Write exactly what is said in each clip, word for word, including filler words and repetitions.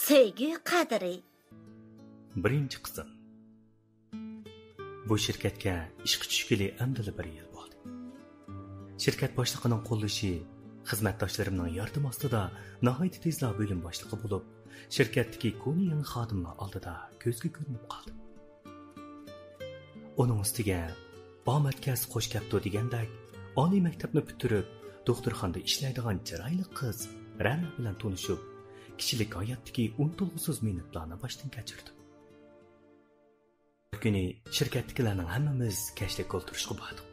سۆيگۈ قەدرى. بىرىنچى قىسىم. بۇ شىركەتكە ئىشقا چۈشكىلى ئەمدىلا بىر يىل بولدى. شىركەت باشلىقىنىڭ قوللىشى، خىزمەتداشلىرىمنىڭ ياردىمى ئاستىدا ناھايىتى تېزلا بۆلۈم باشلىقى بولۇپ، شىركەتتىكى كونا يېڭى خادىملار ئالدىدا كۆزگە كۆرۈنۈپ قالدىم. ئۇنىڭ ئۈستىگە ئامەت كەلسە خوش كەپتۇ دېگەندەك، ئالىي مەكتەپنى پۈتتۈرۈپ، دوختۇرخانىدا ئىشلەيدىغان چىرايلىق قىز رەنا بىلەن تونۇشۇپ، كىشىلىك ھاياتتىكى ئۇنتۇلغۇسىز مىنۇتلارنى باشتىن كەچۈردۈم. بىر كۈنى شىركەتتىكىلەرنىڭ ھەممىمىز كەچلىك ئولتۇرۇشقا باردۇق.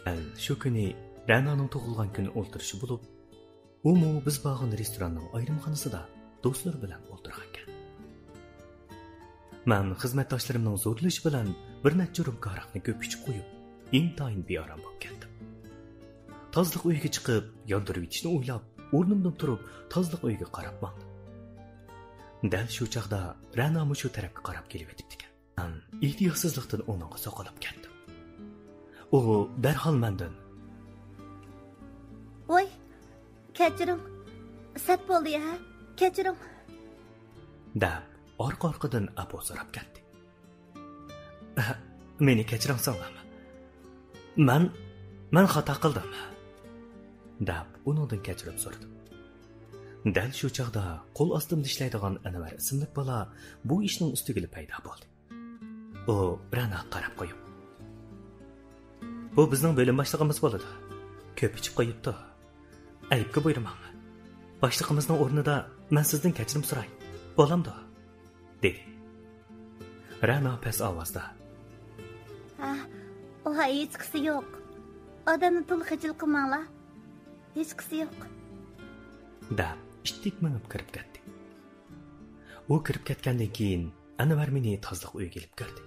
دەل شۇ كۈنى رەنانىڭ تۇغۇلغان كۈنى ئولتۇرۇشى بولۇپ، ئۇمۇ بىز بارغان رېستوراننىڭ ئايرىمخانىسىدا دوستلىرى بىلەن ئولتۇرغانىكەن. مەن خىزمەتداشلىرىمنىڭ زورلىشى بىلەن بىر نەچچە رۇمكا ھاراقنى كۆپ ئىچىپ قويۇپ، ئىنتايىن بىئارام بولۇپ كەتتىم. تازىلىق ئۆيىگە چىقىپ، ياندۇرۇۋېتىشنى ئويلاپ، ئورنۇمدىن تۇرۇپ، تازىلىق ئۆيىگە قاراپ ماڭدىم. دەل شۇ چاغدا رەنامۇ شۇ تەرەپكە قاراپ كېلىۋېتىپتىكەن. مەن ئېھتىياتسىزلىقتىن ئۇنىڭغا سوقۇلۇپ كەتتىم. ئۇ دەرھال مەندىن: «ۋاي، كەچۈرۈڭ، سەت بولدى ھە، كەچۈرۈڭ» دەپ، ئارقا-ئارقىدىن ئەپۇ سوراپ كەتتى. «ئەھ، مېنى كەچۈرۈڭ سىڭلىم. مەن، مەن خاتا قىلدىم» دەپ، ئۇنىڭدىن كەچۈرۈم سورىدىم. دەل شۇ چاغدا قول ئاستىمدا ئىشلەيدىغان ئەنۋەر ئىسىملىك بالا بۇ ئىشنىڭ ئۈستىگىلا پەيدا بولدى. ئۇ رەناغا قاراپ قويۇپ: «بۇ بىزنىڭ بۆلۈم باشلىقىمىز بولىدۇ. كۆپ ئىچىپ قويۇپتۇ. ئەيىبكە بۇيرۇماڭ. باشلىقىمىزنىڭ ئورنىدا مەن سىزدىن كەچۈرۈم سوراي. بولامدۇ؟» دېدى. رەنا پەس ئاۋازدا: «ھە، ئۇ ھېچقىسى يوق. ئادەمنى تولا خىجىل قىلماڭلار. ھېچقىسى يوق» دەپ، ئىتتىك مېڭىپ كىرىپ كەتتى. ئۇ كىرىپ كەتكەندىن كېيىن، ئەنۋەر مېنى تازىلىق ئۆيىگە ئېلىپ كىردى.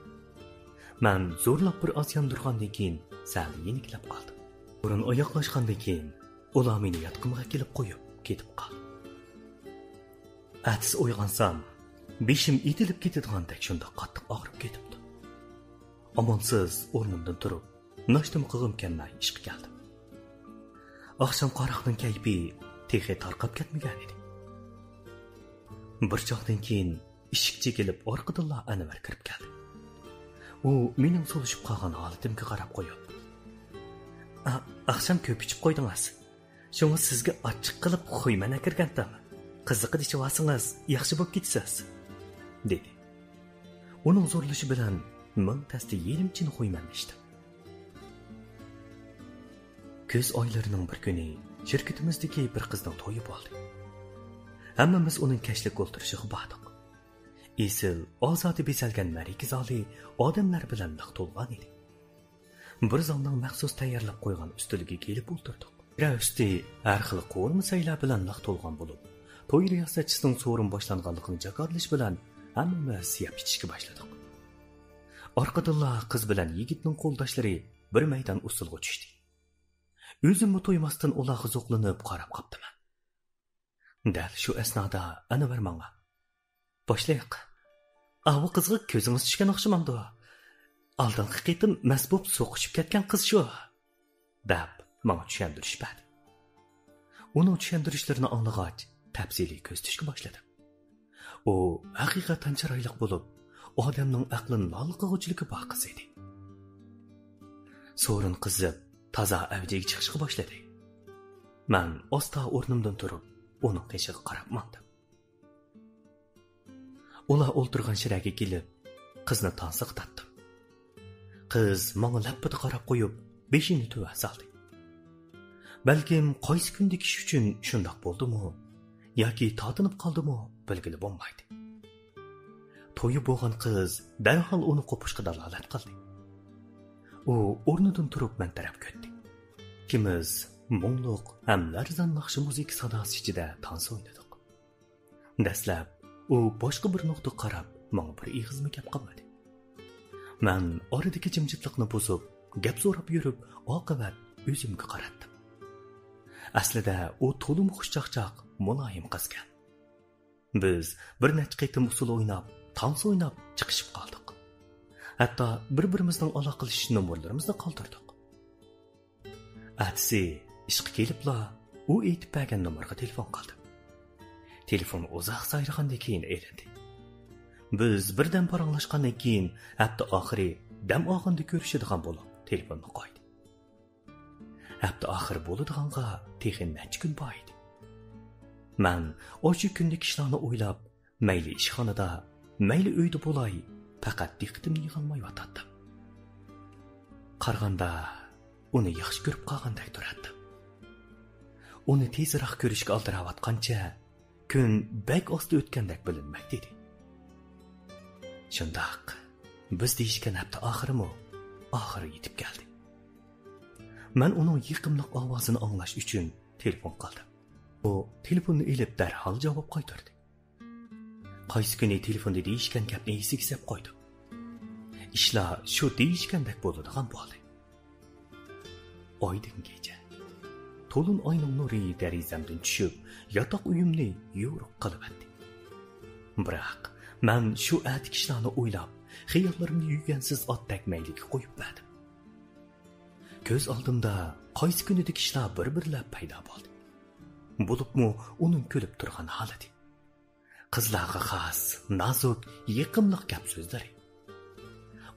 مەن زورلاپ بىر ئاز ياندۇرغاندىن كېيىن، سەل يېنىكلەپ قالدىم. بۇرۇن ئاياغلاشقاندىن كېيىن، ئۇلار مېنى ياتىقىمغا كېلىپ قويۇپ، كېتىپ قالدى. ئەتىسى ئويغانسام، بېشىم ئېتىلىپ كېتىدىغاندەك شۇنداق قاتتىق ئاغرىپ كېتىپتۇ. ئامالسىز ئورنۇمدىن تۇرۇپ، ناشتىمۇ قىلغۇم كەلمەي ئىشقا كەلدىم. ئاخشام قاراقنىڭ كەيپى تېخى تارقاپ كەتمىگەن ئىدى. بىر چاغدىن كېيىن ئىشىك چېكىلىپ، ئارقىدىنلا ئەنۋەر كىرىپ كەلدى. ئۇ مېنىڭ سولىشىپ قالغان ھالىتىمگە قاراپ قويۇپ: «ئا-، ئاخشام كۆپ ئىچىپ قويدىڭىز. شۇڭا سىزگە ئاچچىق قىلىپ خۇيمەن ئەكىرگەنتىم. قىزىقىدا ئىچىۋالسىڭىز، ياخشى بولۇپ كېتىسىز» دېدى. ئۇنىڭ زورلىشى بىلەن مىڭ تەستە يېرىم چىن خۇيمەن ئىچتىم. كۈز ئايلىرىنىڭ بىر كۈنى شىركىتىمىزدىكى بىر قىزنىڭ تويى بولدى. ھەممىمىز ئۇنىڭ كەچلىك ئولتۇرۇشىغا باردۇق. ئېسىل، ئازادە بېزەلگەن مەرىكە زالى ئادەملەر بىلەن لىق تولغان ئىدى. بىر زالنىڭ مەخسۇس تەييارلاپ قويغان ئۈستىلىگە كېلىپ ئولتۇردۇق. پىرە ئۈستى ھەر خىل قورۇما سەيلەر بىلەن لىق تولغان بولۇپ، توي رىياسەتچىسىنىڭ سورۇن باشلانغانلىقىنى جاكارلىشى بىلەن ھەممىمىز يەپ ئىچىشكە باشلىدۇق. ئارقىدىنلا قىز بىلەن يىگىتنىڭ قولداشلىرى بىر مەيدان ئۇسسۇلغا چۈشتى. ئۆزۈممۇ تويماستىن ئۇلارغا زوقلىنىپ قاراپ قاپتىمەن. دەل شۇ ئەسنادا ئەنۋەر ماڭا: «باشلىق، ئاۋۇ قىزغا كۆزىڭىز چۈشكەن ئوخشىمامدۇ؟ ئالدىنقى قېتىم مەست بولۇپ سۇ قۇچۇپ كەتكەن قىز شۇ» دەپ، ماڭا چۈشەندۈرۈش بەردى. ئۇنىڭ چۈشەندۈرۈشلىرىنى ئاڭلىغاچ، تەپسىلىي كۆزىتىشكە باشلىدىم. ئۇ ھەقىقەتەن چىرايلىق بولۇپ، ئادەمنىڭ ئەقلىنى لال قىلغۇچىلىكى بار قىز ئىدى. سورۇن قىزىپ، تازا ئەۋجىگە چىقىشقا باشلىدى. مەن ئاستا ئورنۇمدىن تۇرۇپ، ئۇنىڭ قېشىغا قاراپ ماڭدىم. ئۇلار ئولتۇرغان شىرەگە كېلىپ، قىزنى تانسىغا تارتتىم. قىز ماڭا لەپپىدە قاراپ قويۇپ، بېشىنى تۆۋەن سالدى. بەلكىم قايسى كۈندىكى ئىش ئۈچۈن شۇنداق بولدىمۇ ياكى تارتىنىپ قالدىمۇ بىلگىلى بولمايدۇ. تويى بولغان قىز دەرھال ئۇنى قوپۇشقا دالالەت قىلدى. ئۇ ئورنىدىن تۇرۇپ مەن تەرەپكە ئۆتتى. ئىككىمىز مۇڭلۇق ھەم لەرزان ناخشا مۇزىكا ساداسى ئىچىدە تانسا ئوينىدۇق. دەسلەپ ئۇ باشقا بىر نۇقتىغا قاراپ، ماڭا بىر ئېغىزمۇ گەپ قىلمىدى. مەن ئارىدىكى جىمجىتلىقنى بۇزۇپ، گەپ سوراپ يۈرۈپ، ئاقىۋەت ئۆزۈمگە قاراتتىم. ئەسلىدە ئۇ تولىمۇ خۇشچاقچاق، مۇلايىم قىزكەن. بىز بىر نەچچە قېتىم ئۇسسۇل ئويناپ، تانسا ئويناپ چىقىشىپ قالدۇق. ھەتتا بىر-بىرىمىزنىڭ ئالاقىلىشىش نومۇرلىرىمىزنى قالدۇردۇق. ئەتىسى ئىشقا كېلىپلا ئۇ ئېيتىپ بەرگەن نومۇرغا تېلېفون قىلدىم. تېلېفون ئۇزاق سايرىغاندىن كېيىن ئېلىندى. بىز بىردەم پاراڭلاشقاندىن كېيىن، ھەپتە ئاخىرى دەم ئالغاندا كۆرۈشىدىغان بولۇپ، تېلېفوننى قويدى. ھەپتە ئاخىرى بولىدىغانغا تېخى نەچچە كۈن بار ئىدى. مەن ئاشۇ كۈندىكى ئىشلارنى ئويلاپ، مەيلى ئىشخانىدا، مەيلى ئۆيدە بولاي، پەقەت دىققىتىمنى يىغالمايۋاتاتتىم. قارىغاندا، ئۇنى ياخشى كۆرۈپ قالغاندەك تۇراتتىم. ئۇنى تېزراق كۆرۈشكە ئالدىراۋاتقانچە، كۈن بەك ئاستا ئۆتكەندەك بىلىنمەكتە ئىدى. شۇنداق، بىز دېيىشكەن ھەپتە ئاخىرىمۇ ئاخىرى يېتىپ كەلدى. مەن ئۇنىڭ يېقىملىق ئاۋازىنى ئاڭلاش ئۈچۈن تېلېفون قىلدىم. ئۇ تېلېفوننى ئېلىپ دەرھال جاۋاب قايتۇردى. قايسى كۈنى تېلېفوندا دېيىشكەن گەپنى ئېسىگە سەپ قويدۇم. ئىشلار شۇ دېيىشكەندەك بولىدىغان بولدى. ئايدىڭ كېچە. تولۇن ئاينىڭ نۇرى دېرىزەمدىن چۈشۈپ، ياتاق ئۆيۈمنى يورۇق قىلىۋەتتى. بىراق، مەن شۇ ئەتىكى ئىشلارنى ئويلاپ، خىياللىرىمنى يۈگەنسىز ئاتتەك مەيلىگە قويۇپ بەردىم. كۆز ئالدىمدا قايسى كۈنىدىكى ئىشلار بىر-بىرلەپ پەيدا بولدى. بولۇپمۇ ئۇنىڭ كۈلۈپ تۇرغان ھالىتى. قىزلارغا خاس نازۇك، يېقىملىق گەپ سۆزلىرى.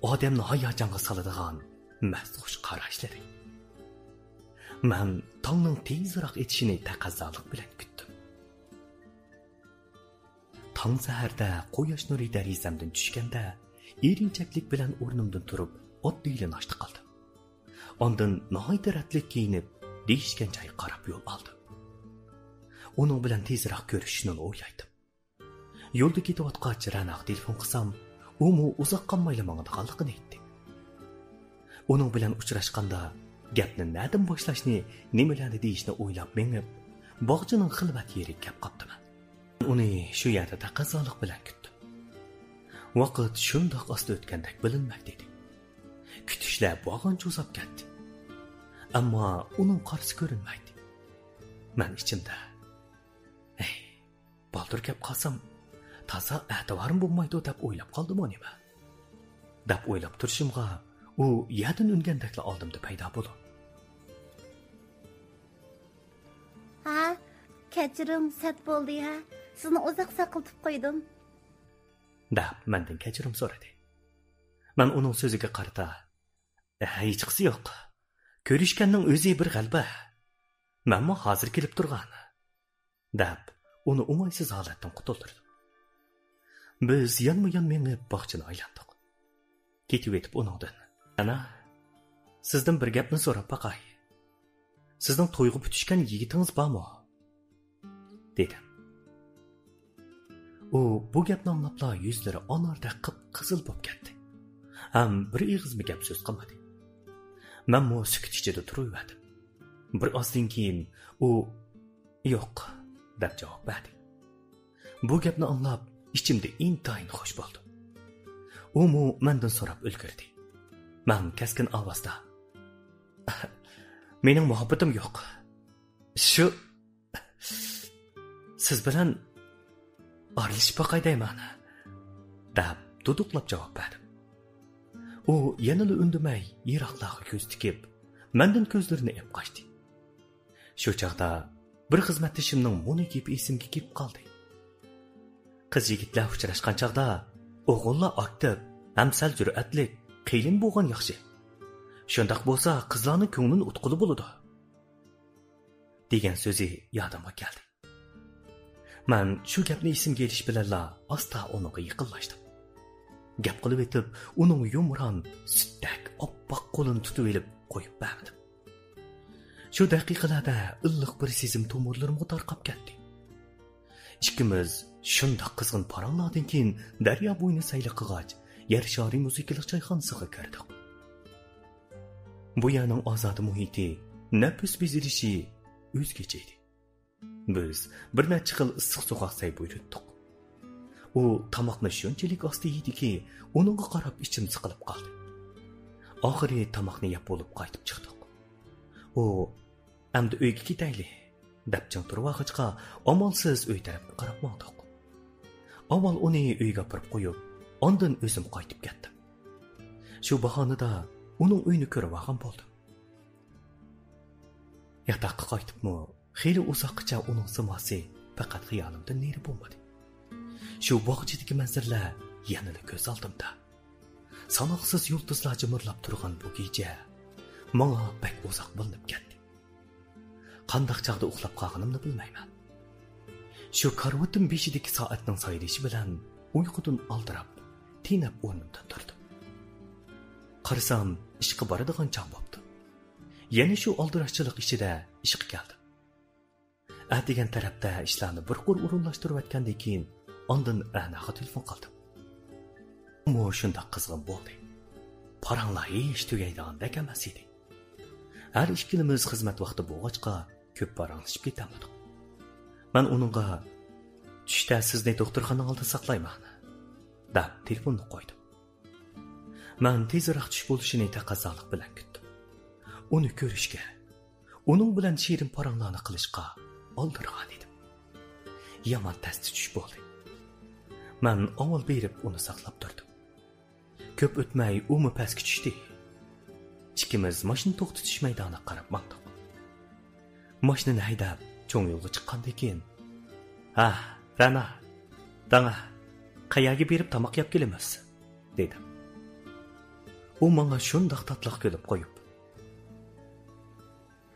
ئادەمنى ھاياجانغا سالىدىغان مەستخۇش قاراشلىرى. مەن تاڭنىڭ تېزراق ئېتىشىنى تەقەززالىق بىلەن كۈتتۈم. تاڭ سەھەردە قۇياش نۇرى دېرىزەمدىن چۈشكەندە، ئېرىنچەكلىك بىلەن ئورنۇمدىن تۇرۇپ، ئاددىيلا ناشتا قىلدىم. ئاندىن ناھايىتى رەتلىك كىيىنىپ، دېيىشكەن جايغا قاراپ يول ئالدىم. ئۇنىڭ بىلەن تېزراق كۆرۈشۈشنى ئويلايتتىم. يولدا كېتىۋاتقاچ رەناغا تېلېفون قىلسام، ئۇمۇ ئۇزاق قالمايلا ماڭىدىغانلىقىنى ئېيتتى. ئۇنىڭ بىلەن ئۇچراشقاندا، گەپنى نەدىن باشلاشنى، نېمىلەرنى دېيىشنى ئويلاپ مېڭىپ، باغچىنىڭ خىلۋەت يېرىگە كەپ قاپتىمەن. ئۇنى شۇ يەردە تەقەززالىق بىلەن كۈتتۈم. ۋاقىت شۇنداق ئاستا ئۆتكەندەك بىلىنمەكتە ئىدى. كۈتۈشلەر بارغانچە ئۇزاپ كەتتى. ئەمما ئۇنىڭ قارىسى كۆرۈنمەيتتى. مەن ئىچىمدە، ھەي، بالدۇر كەپ قالسام، تازا ئەتىۋارىم بولمايدۇ دەپ ئويلاپ قالدىمۇ نېمە؟ دەپ ئويلاپ تۇرۇشۇمغا، ئۇ يەردىن ئۈنگەندەكلا ئالدىمدا پەيدا بولۇپ، ھە، كەچۈرۈڭ، سەت بولدى ھە، سىزنى ئۇزاق ساقلىتىپ قويدۇم. دەپ مەندىن كەچۈرۈم سورىدى. مەن ئۇنىڭ سۆزىگە قارىتا، ھېچقىسى يوق. كۆرۈشكەننىڭ ئۆزى بىر غەلىبە. مەنمۇ ھازىر كېلىپ تۇرغان. دەپ، ئۇنى ئوڭايسىز ھالەتتىن قۇتۇلدۇردۇم. بىز يانمۇ يان مېڭىپ باغچىنى ئايلاندۇق. كېتىۋېتىپ ئۇنىڭدىن، ئەنە، سىزدىن بىر گەپنى سوراپ باقاي. سىزنىڭ تويغا پۈتۈشكەن يىگىتىڭىز بارمۇ؟ دېدىم. ئۇ بۇ گەپنى ئاڭلاپلا يۈزلىرى ئاناردەك قىپقىزىل بولۇپ كەتتى. ھەم بىر ئېغىزمۇ گەپ سۆز قىلمىدى. مەنمۇ سۈكۈت ئىچىدە تۇرۇۋەردىم. بىر ئازدىن كېيىن ئۇ، يوق، دەپ جاۋاب بەردى. بۇ گەپنى ئاڭلاپ، ئىچىمدە ئىنتايىن خۇش بولدۇم. ئۇمۇ مەندىن سوراپ ئۈلگۈردى. مەن كەسكىن ئاۋازدا، مېنىڭ مۇھەببىتىم يوق. شۇ، سىز بىلەن ئارىلىشىپ باقاي دەيمەن، دەپ دۇدۇقلاپ جاۋاب بەردىم. ئۇ يەنىلا ئۈندىمەي يىراقلارغا كۆز تىكىپ، مەندىن كۆزلىرىنى ئېلىپ قاچتى. شۇ چاغدا بىر خىزمەتدىشىمنىڭ مۇنۇ گېپى ئېسىمگە كېلىپ قالدى. قىز يىگىتلەر ئۇچراشقان چاغدا ئوغۇللار ئاكتىپ ھەم سەل جۈرئەتلىك، قېلىن بولغان ياخشى. شۇنداق بولسا قىزلارنىڭ كۆڭلىنى ئۇتقىلى بولىدۇ، دېگەن سۆزى يادىمغا كەلدى. مەن شۇ گەپنى ئېسىمگە ئېلىش بىلەنلا ئاستا ئۇنىڭغا يېقىنلاشتىم. گەپ قىلىۋېتىپ، ئۇنىڭ يۇمران، سۈتتەك ئاپئاق قولىنى تۇتۇۋېلىپ قويۇپ بەرمىدىم. شۇ دەقىقىلەردە ئىللىق بىر سېزىم تومۇرلىرىمغا تارقاپ كەتتى. ئىككىمىز شۇنداق قىزغىن پاراڭلاردىن كېيىن دەريا بويىنى سەيلە قىلغاچ، يەر شارى مۇزىكىلىق چايخانىسىغا كىردۇق. بۇ يەرنىڭ ئازادە مۇھىتى، نەپىس بېزىلىشى ئۆزگىچە ئىدى. بىز بىر نەچچە خىل ئىسسىق سوغۇق سەي بۇيرۇتتۇق. ئۇ تاماقنى شۇنچىلىك ئاستا يېدىكى، ئۇنىڭغا قاراپ ئىچىم سىقىلىپ قالدى. ئاخىرى تاماقنى يەپ بولۇپ قايتىپ چىقتۇق. ئۇ، ئەمدى ئۆيگە كېتەيلى، دەپ چىڭ تۇرۇۋالغاچقا، ئامالسىز ئۆي تەرەپكە قاراپ ماڭدۇق. ئاۋۋال ئۇنى ئۆيگە ئاپىرىپ قويۇپ، ئاندىن ئۆزۈم قايتىپ كەتتىم. شۇ باھانىدا ئۇنىڭ ئۆيىنى كۆرۈۋالغان بولدۇم. ياتاققا قايتىپمۇ خېلى ئۇزاققىچە ئۇنىڭ سىماسى پەقەت خىيالىمدىن نېرى بولمىدى. شۇ باغچىدىكى مەنزىرىلەر يەنىلا كۆز ئالدىمدا. ساناقسىز يۇلتۇزلار جىمىرلاپ تۇرغان بۇ كېچە ماڭا بەك ئۇزاق بىلىنىپ كەتتى. قانداق چاغدا ئۇخلاپ قالغىنىمنى بىلمەيمەن. شۇ كارىۋىتىم بېشىدىكى سائەتنىڭ سايرىشى بىلەن ئۇيقۇدىن ئالدىراپ، تېنەپ ئورنۇمدىن تۇردۇم. قارىسام، ئىشقا بارىدىغان چاغ بوپتۇ. يەنە شۇ ئالدىراشچىلىق ئىچىدە ئىشقا كەلدىم. ئەتىگەن تەرەپتە ئىشلارنى بىر قۇر ئورۇنلاشتۇرۇۋەتكەندىن كېيىن، ئاندىن رەناغا تېلېفون قىلدىم. ئۇمۇ شۇنداق قىزغىن بولدى. پاراڭلار ھېچ تۈگەيدىغاندەك ئەمەس ئىدى. ھەر ئىككىلىمىز خىزمەت ۋاقتى بولغاچقا، كۆپ پاراڭلىشىپ كېتەلمىدۇق. مەن ئۇنىڭغا، «چۈشتە سىزنى دوختۇرخانىنىڭ ئالدىدا ساقلايمەن» دەپ تېلېفوننى قويدۇم. مەن تېزراق چۈش بولۇشىنى تەقەززالىق بىلەن كۈتتۈم. ئۇنى كۆرۈشكە، ئۇنىڭ بىلەن شېرىن پاراڭلارنى قىلىشقا ئالدىرىغان ئىدىم. يامان تەستە چۈش بولدى. مەن ئاۋۋال بېرىپ ئۇنى ساقلاپ تۇردۇم. كۆپ ئۆتمەي ئۇمۇ پەسكە چۈشتى. ئىككىمىز ماشىنا توختىتىش مەيدانىغا قاراپ ماڭدۇق. ماشىنىنى ھەيدەپ، چوڭ يولغا چىققاندىن كېيىن، «ھە، رەنا، داڭا، قەيەرگە بېرىپ تاماق يەپ كېلىمىز؟» دېدىم. ئۇ ماڭا شۇنداق تاتلىق كۈلۈپ قويۇپ،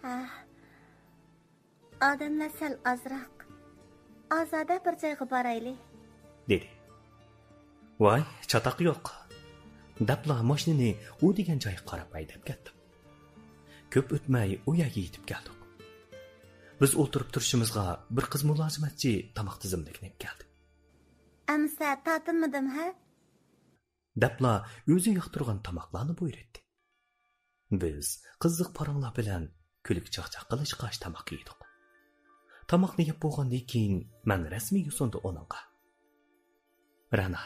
«ھە، ئادەملەر سەل ئازراق. ئازادە بىر جايغا بارايلى.» دېدى. «ۋاي، چاتاق يوق» دەپلا ماشىنىنى ئۇ دېگەن جايغا قاراپ ھەيدەپ كەتتىم. كۆپ ئۆتمەي ئۇ يەرگە يېتىپ كەلدۇق. بىز ئولتۇرۇپ تۇرۇشىمىزغا بىر قىز مۇلازىمەتچى تاماق تىزىملىكنى ئېلىپ كەلدى. «ئەمىسە تارتىنمىدىم، ھە؟» دەپلا ئۆزى ياقتۇرغان تاماقلارنى بۇيرۇتتى. بىز قىزىق پاراڭلار بىلەن كۈلكە چاقچاق قىلىشقاچ تاماق يېدۇق. تاماقنى يەپ بولغاندىن كېيىن مەن رەسمىي يوسۇندا ئۇنىڭغا، «رەنا،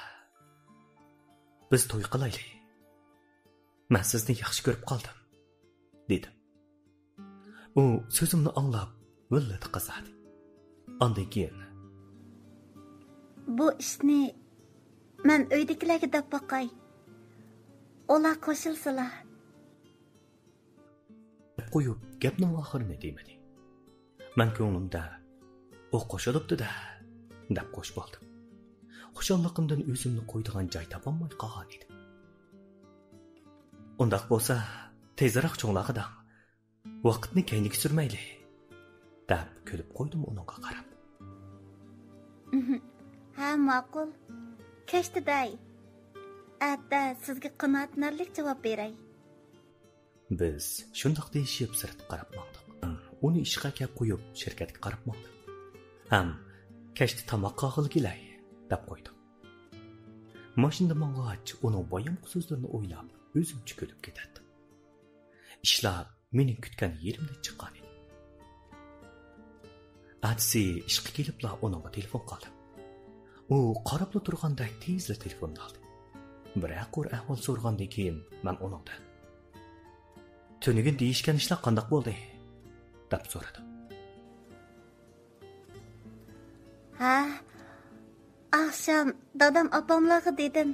بىز توي قىلايلى. مەن سىزنى ياخشى كۆرۈپ قالدىم» دېدىم. ئۇ سۆزۈمنى ئاڭلاپ ۋىللىدە قىزاردى. ئاندىن كېيىن، «بۇ ئىشنى مەن ئۆيدىكىلەرگە دەپ باقاي. ئۇلار قوشۇلسىلا.» دەپ قويۇپ، گەپنىڭ ئاخىرىنى دېمىدى. مەن كۆڭلۈمدە، «ئۇ قوشۇلۇپتۇ-دە» دەپ خوش بولدۇم. خۇشاللىقىمدىن ئۆزۈمنى قويىدىغان جاي تاپالماي قالغان ئىدىم. «ئۇنداق بولسا، تېزراق چوڭلارغا دەڭ. ۋاقىتنى كەينىگە سۈرمەيلى» دەپ كۈلۈپ قويدۇم ئۇنىڭغا قاراپ. «ھە، ماقۇل. كەچتە دەي. ئەتە سىزگە قانائەتلىنەرلىك جاۋاب بېرەي.» بىز شۇنداق دېيىشىپ سىرتقا قاراپ ماڭدۇق. ئۇنى ئىشقا ئەكەپ قويۇپ، شىركەتكە قاراپ ماڭدىم. ھەم، «كەچتە تاماق قاغىلى كېلەي» دەپ قويدۇم. ماشىنىدا ماڭغاچ، ئۇنىڭ بايامقى سۆزلىرىنى ئويلاپ، ئۆزۈمچە كۈلۈپ كېتەتتىم. ئىشلار مېنىڭ كۈتكەن يېرىمدىن چىققان ئىدى. ئەتىسى ئىشقا كېلىپلا ئۇنىڭغا تېلېفون قىلدىم. ئۇ قاراپلا تۇرغاندەك تېزلا تېلېفوننى ئالدى. بىرەر قۇر ئەھۋال سورىغاندىن كېيىن مەن ئۇنىڭدىن، «تۈنۈگۈن دېيىشكەن ئىشلار قانداق بولدى؟» دەپ سورىدىم. «ھە، ئاخشام دادام ئاپاملارغا دېدىم.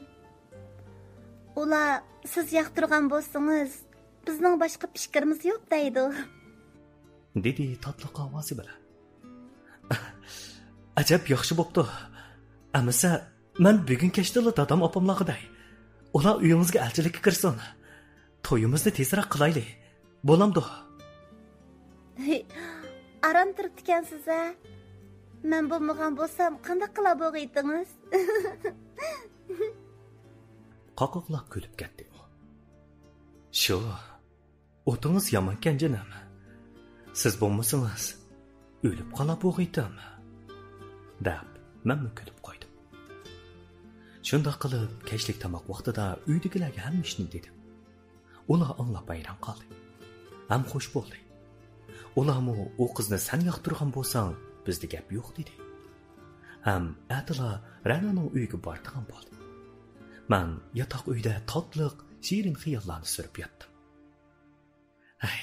ئۇلار، سىز ياقتۇرغان بولسىڭىز، بىزنىڭ باشقا پىكرىمىز يوق دەيدۇ.» دېدى تاتلىق ئاۋازى بىلەن. «ئەجەب ياخشى بوپتۇ. ئەمىسە، مەن بۈگۈن كەچتىلا دادام ئاپاملارغا دەي. ئۇلار ئۆيىڭىزگە ئەلچىلىككە كىرسۇن. تويىمىزنى تېزراق قىلايلى. بولامدۇ؟» «ھى، ئاران تۇرۇپتىكەنسىز-ھە. مەن بولمىغان بولسام، قانداق قىلا بوغىيتىڭىز؟» قاقاقلاپ كۈلۈپ كەتتى ئۇ. «شۇ، ئوتىڭىز يامانكەن جېنىم. سىز بولمىسىڭىز، ئۆلۈپ قالا بوغىيتىم» دەپ، مەنمۇ كۈلۈپ قويدۇم. شۇنداق قىلىپ، كەچلىك تاماق ۋاقتىدا ئۆيدىكىلەرگە ھەممە ئىشنى دېدىم. ئۇلار ئاڭلاپ ھەيران قالدى. ھەم خوش بولدى. ئۇلارمۇ، «ئۇ قىزنى سەن ياقتۇرغان بولساڭ، بىزدە گەپ يوق» دېدى. ھەم ئەتىلا رەنانىڭ ئۆيىگە بارىدىغان بولدى. مەن ياتاق ئۆيدە تاتلىق، شېرىن خىياللارنى سۈرۈپ ياتتىم. ھەي،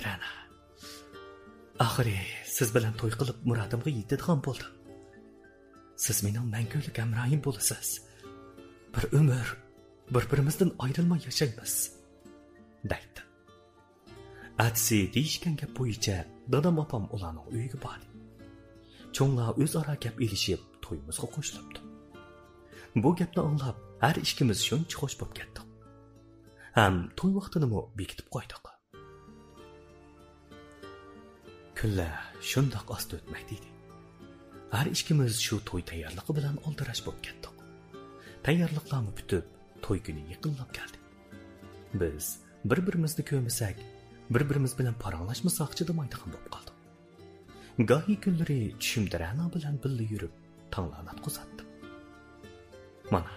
رەنا. ئاخىرى سىز بىلەن توي قىلىپ مۇرادىمغا يېتىدىغان بولدۇم. سىز مېنىڭ مەڭگۈلۈك ھەمراھىم بولىسىز. بىر ئۆمۈر بىر-بىرىمىزدىن ئايرىلماي ياشايمىز، دەيتتىم. ئەتىسى دېيىشكەن گەپ بويىچە دادام ئاپام ئۇلارنىڭ ئۆيىگە باردى. چوڭلار ئۆزئارا گەپ ئېلىشىپ، تويىمىزغا قوشۇلۇپتۇ. بۇ گەپنى ئاڭلاپ، ھەر ئىككىمىز شۇنچە خوش بولۇپ كەتتۇق. ھەم توي ۋاقتىنىمۇ بېكىتىپ قويدۇق. كۈنلەر شۇنداق ئاستا ئۆتمەكتە ئىدى. ھەر ئىككىمىز شۇ توي تەييارلىقى بىلەن ئالدىراش بولۇپ كەتتۇق. تەييارلىقلارمۇ پۈتۈپ، توي كۈنى يېقىنلاپ كەلدى. بىز بىر-بىرىمىزنى كۆرمىسەك، بىر-بىرىمىز بىلەن پاراڭلاشمىساق چىدىمايدىغان بولۇپ قالدۇق. گاھى كۈنلىرى چۈشۈمدە رەنا بىلەن بىللە يۈرۈپ، تاڭلارنى ئاتقۇزاتتىم. مانا،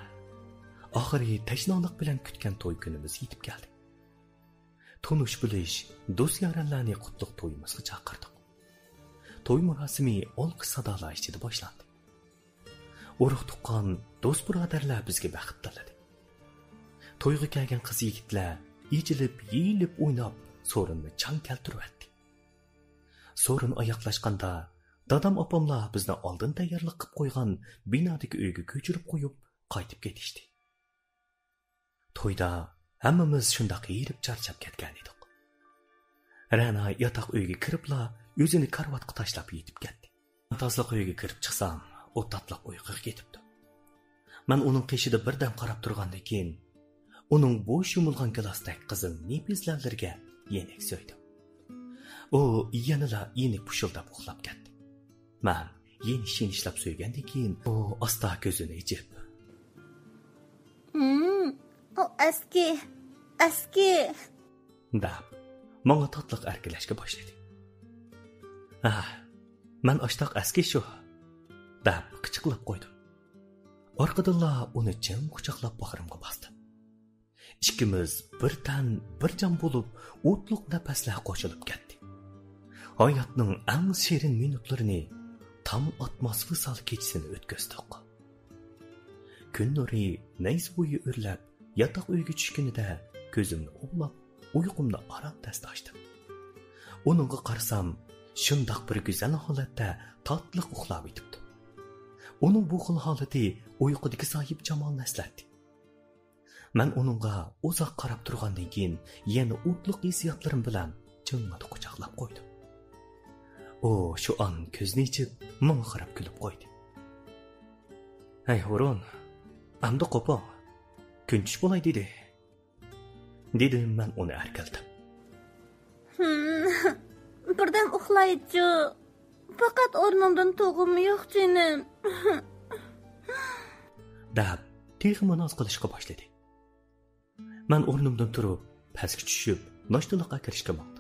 ئاخىرى تەشنالىق بىلەن كۈتكەن توي كۈنىمىز يېتىپ كەلدى. تونۇش-بىلىش، دوست-يارەنلەرنى قۇتلۇق تويىمىزغا چاقىردۇق. توي مۇراسىمى ئالقىش-سادالار ئىچىدە باشلاندى. ئۇرۇق-تۇغقان، دوست-بۇرادەرلەر بىزگە بەخت تىلىدى. تويغا كەلگەن قىز-يىگىتلەر ئېچىلىپ، يېيىلىپ، ئويناپ، سورۇننى چاڭ كەلتۈرۈۋەتتى. سورۇن ئاياغلاشقاندا، دادام-ئاپاملار بىزنى ئالدىن تەييارلىق قىلىپ قويغان بىنادىكى ئۆيگە كۆچۈرۈپ قويۇپ، قايتىپ كېتىشتى. تويدا ھەممىمىز شۇنداق ھېرىپ چارچاپ كەتكەن ئىدۇق. رەنا ياتاق ئۆيگە كىرىپلا، ئۆزىنى كارىۋاتقا تاشلاپ يېتىپ كەتتى. تازىلىق ئۆيگە كىرىپ چىقسام، ئۇ تاتلىق ئۇيقۇغا كېتىپتۇ. مەن ئۇنىڭ قېشىدا بىردەم قاراپ تۇرغاندىن كېيىن، ئۇنىڭ بوش يۇمۇلغان گىلاستەك قىزىل نېپىز لەۋلىرىگە يېنىك سۆيدۈم. ئۇ يەنىلا يېنىك پۇشۇلداپ ئۇخلاپ كەتتى. مەن يېنىش-يېنىشلاپ سۆيگەندىن كېيىن، ئۇ ئاستا كۆزىنى ئېچىپ، «ھىم، ئۇ ئەسكى، ئەسكى!» دەپ، ماڭا تاتلىق ئەركىلەشكە باشلىدى. «ھە، مەن ئاشتاق ئەسكى شۇ!» دەپ قىچىقلاپ قويدۇم. ئارقىدىنلا ئۇنى چىڭ قۇچاقلاپ باغرىمغا باستىم. ئىككىمىز بىر تەن، بىر جان بولۇپ، ئوتلۇق نەپەسلەر قوشۇلۇپ كەتتى. ھاياتنىڭ ئەڭ شېرىن مىنۇتلىرىنى، تام ئاتماس ۋىسال كېچىسىنى ئۆتكۈزدۇق. كۈن نۇرى نەيزە بويى ئۆرلەپ، ياتاق ئۆيگە چۈشكىنىدە كۆزۈمنى ئوۋلاپ، ئۇيقۇمنى ئاران دەسسە ئاچتىم. ئۇنىڭغا قارىسام، شۇنداق بىر گۈزەل ھالەتتە تاتلىق ئۇخلاۋېتىپتۇ. ئۇنىڭ بۇ خىل ھالىتى ئۇيقۇدىكى ساھىبجامالنى ئەسلەتتى. مەن ئۇنىڭغا ئۇزاق قاراپ تۇرغاندىن كېيىن، يەنە ئوتلۇق ھېسسىياتلىرىم بىلەن چىڭڭىدە قۇچاقلاپ قويدۇم. ئۇ شۇ ئان كۆزىنى ئېچىپ، ماڭا قاراپ كۈلۈپ قويدى. «ھەي، ھۇرۇن، ئەمدى قوپۇڭ، كۈن چۈش بولاي دېدى.» دېدىم مەن ئۇنى ئەركىلىتىپ. «ھىم، بىردەم ئۇخلايچۇ. پەقەت ئورنۇمدىن تۇرغۇم يوق، جېنىم.» دەپ، تېخىمۇ ناز قىلىشقا باشلىدى. مەن ئورنۇمدىن تۇرۇپ، پەسكە چۈشۈپ، ناشتىلىق ئەكىرىشكە ماڭدىم.